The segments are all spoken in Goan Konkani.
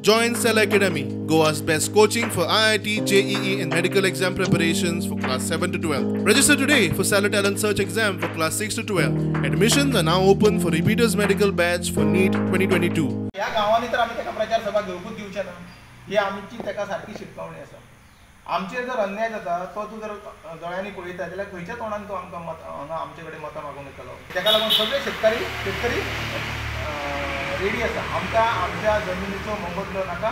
Join Cell Academy, Goa's best coaching for IIT, JEE and medical exam preparations for class 7 to 12. Register today for Cellar Talent Search exam for class 6 to 12. Admissions are now open for repeaters medical batch for NEET 2022. ह्या गांवांनी तर आमी ताका प्रचार सभा घेवकूच दिवचे ना, ही आमची ताका सारकी शिटकावणी आसा. आमचेर जर अन्याय जाता तो तूं जर दोळ्यांनी पळयता जाल्यार खंयच्या तोंडान तूं आमकां मत हांगा आमचे कडेन मतां मागूंक येतलो. ताका लागून सगळे शेतकरी रेडी आसा. आमकां आमच्या जमिनीचो मोबदलो नाका,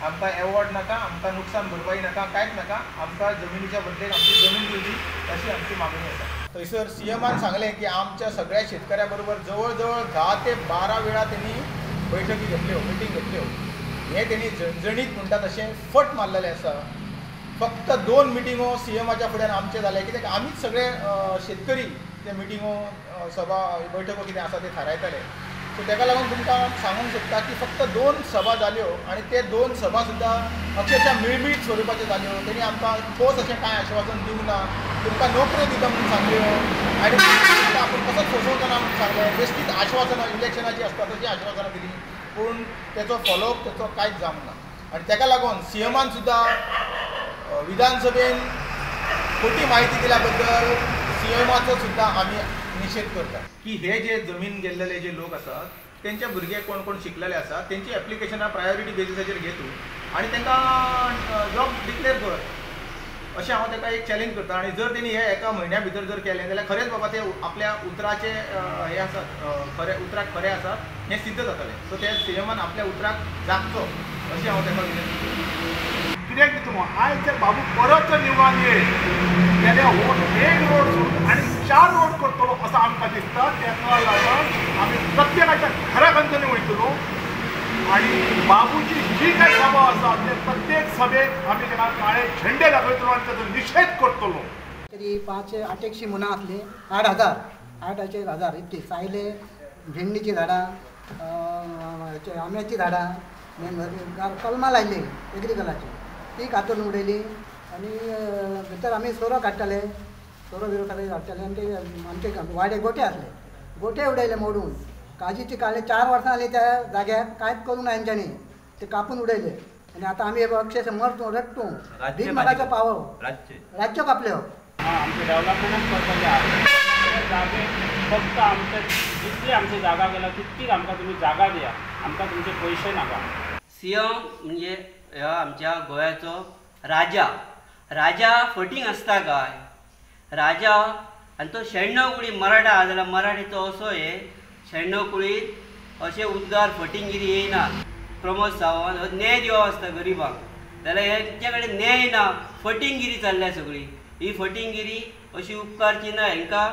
आमकां एवॉर्ड नाका, आमकां नुकसान भरपाई नाका, कांयच नाका. आमकां जमिनीच्या बदलेक आमची जमीन दिवची अशी आमची मागणी आसा. थंयसर सीएमान सांगलें की आमच्या सगळ्या शेतकऱ्यां बरोबर जवळ जवळ 10 ते 12 वेळा तेणी बैठकी घेतल्यो, मिटींग घेतल्यो. हें तेणी झणझणीत म्हणटा तशें फट मारलेलें आसा. फक्त 2 मिटिंगो सीएमाच्या फुड्यान आमचे जाले, कित्याक आमीच सगळे शेतकरी ते मिटिंगो सभा बैठको कितें आसा ते थारायताले. सो ताका लागून तुमकां सांगूंक सोदता की फक्त 2 सभा जाल्यो आनी ते 2 सभा सुद्दां अक्षरशः मिळमिळीत स्वरुपाच्यो जाल्यो. तेणी आमकां ठोस अशें कांय आश्वासन दिवंक ना. तुमकां नोकऱ्यो दिता म्हणून सांगल्यो आनी आपूण कसोच फसोवचो ना म्हणून सांगलें. बेश्टीच आश्वासनां इलेक्शनाची आसता तशीं आश्वासनां दिलीं, पूण तेचो फॉलोअप तेचो कांयच जावंक ना. आनी ताका लागून सीएमान सुद्दां विधानसभेन खोटी म्हायती दिल्या बद्दल सीएमाचो सुद्दां आमी निशेध करता. की हे जे जमीन गेल्लेले जे लोक आसात तेंचे भुरगे कोण कोण शिकलेले आसात तेंची एप्लिकेशनां प्रायोरिटी बेजिसाचेर घे तूं आनी तांकां जॉब डिक्लेअर कर अशें हांव ताका एक चॅलेंज करता. आनी जर तेणी हे एका म्हयन्या भितर जर केलें जाल्यार खरेंच बाबा ते आपल्या उतराचे हे आसात, खरे उतराक खरें आसात हें सिद्ध जातलें. सो ते सीएमान आपल्या उतराक जागचो अशें हांव ताका विनंती करता. कित्याक दिता आयज जर बाबू परत जर निवडून येयत जाल्यार हो एक रोड सोडून आनी 4 रोड करतलो असो आमकां दिसता. ताका लागून आमी प्रत्येकाच्या घरा गंजनी वयतलो आनी बाबूची जी काय सभा आसा ते प्रत्येक सभेक आमी ताका काळे झेंडे दाखयतलो आनी ताचो निशेध करतलो. तरी 500-800 मुनां आसली, 8000 8,000 इतकी सायले, भेंडीची झाडां, आंब्याची झाडां, कलमां लायली एग्रीकलाची ती कातरून उडयली. आनी भितर आमी सोरो काडटाले, सोरो बिरो सगळे काडटाले. आनी ते आमचे वाडे गोटे आसले, गोटे उडयले मोडून. काजीची काडले 4 वर्सां जाली त्या जाग्यार कांयच करूंक ना हेंच्यांनी, ते कापून उडयले. आनी आतां आमी अक्षरशः मरतू रडटू भीक मागाचो पावो रातच्यो कापल्यो. आमचें डेवलपमेंटूच करपाचें आसा. जागे फक्त आमचे जितली आमची जागा गेला तितकीच आमकां तुमी जागा दिया, आमकां तुमचे पयशे नाका. सीएम म्हणजे ह्या आमच्या गोव्याचो राजा. राजा फटींग आसता काय? राजा आनी तो शेण्णव कुळी मराठा आहा जाल्यार मराठीचो असो हे शेण्णव कुळीत अशे उद्गार फटिंगिरी येयना. प्रमोद सावंत हो न्याय दिवप आसता गरिबांक, जाल्यार हेंच्या कडेन न्याय ना, फटिंगिरी चल्ल्या सगळी. ही फटिंगिरी अशी उपकारची ना. हेंकां